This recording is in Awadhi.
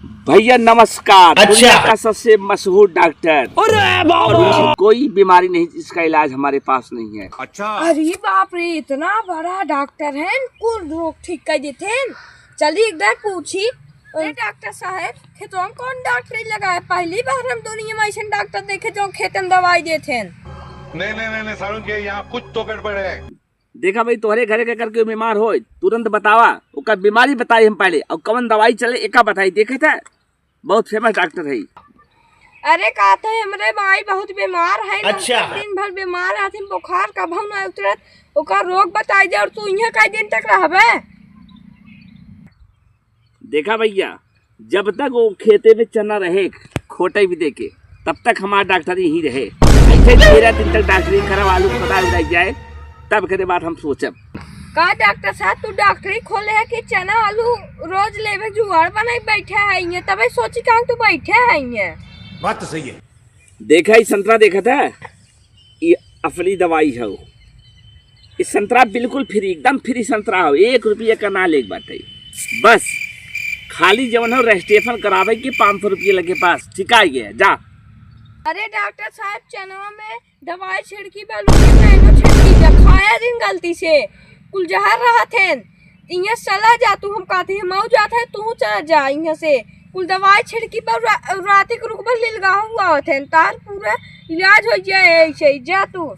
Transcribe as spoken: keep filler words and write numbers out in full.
भैया नमस्कार, अच्छा। दुनिया का सबसे मशहूर डॉक्टर। अरे बाप रे। ऐसी कोई बीमारी नहीं जिसका इलाज हमारे पास नहीं है। अच्छा। अरे बाप रे, इतना बड़ा डॉक्टर है, कुल रोग ठीक कर देते हैं। चलिए एक बार पूछी। अरे डॉक्टर साहब, खेतवा में कौन डॉक्टरी लगाए? पहली बार हम दुनिया में ऐसे डॉक्टर देखे जो खेते में दवाई देते हैं। नहीं, नहीं, नहीं, नहीं, सारुण के यहाँ कुछ तो गड़बड़ है। देखा भाई, तोहरे घरे के करके बीमार होय, तुरंत बतावा, ओकर बीमारी बताई हम पहले, और कवन दवाई चले, एका बताई। देखे थे, बहुत फेमस डॉक्टर है। अरे, का थे, हमरे माई बहुत बीमार है ना, अच्छा। दिन भर बीमार रहथिन, बुखार कभौ ना उतरत, ओकर रोग बताई दे, और तू इहाँ कई दिन तक रहबे? देखा भैया, जब तक वो खेते में चना रहे, खोटे भी देके, तब तक हमार डॉक्टर यहीं रहे। ऐसे तेरह दिन तक डॉक्टरी करब, आलू पता उड़ाई जाए, तब करे बात हम सोचब। का डॉक्टर साहब, तू डॉक्टरी खोले है कि चना आलू रोज लेवे जुगाड़ बनाई बैठे है इहाँ, तबे सोची कहाँ तू बैठे है इहाँ। बात तो सही है। देखा, ई संतरा देखा था, ई असली दवाई है। ई संतरा बिल्कुल फ्री, एकदम फ्री संतरा हो, एक रुपया का ना लेके बाटे। बस खाली जवन हो रजिस्ट्रेशन करावे के पाँच सौ रुपया लगे, बस ठीक है, जा। अरे डॉक्टर साहब, चनवा में दवाई छिड़की बा, लूटी मैंने छिड़की जा, खाया दिन गलती से, कुल जहर रहत हैं। इहाँ चला जा तू, हम कहते हैं मऊ जात है, तू चला जा इहाँ से। कुल दवाई छिड़की बा, रा-, राती के रुकबा, लिलगाहू आवत हैं, तार पूरा इलाज हो जाए ऐसे ही, जा तू।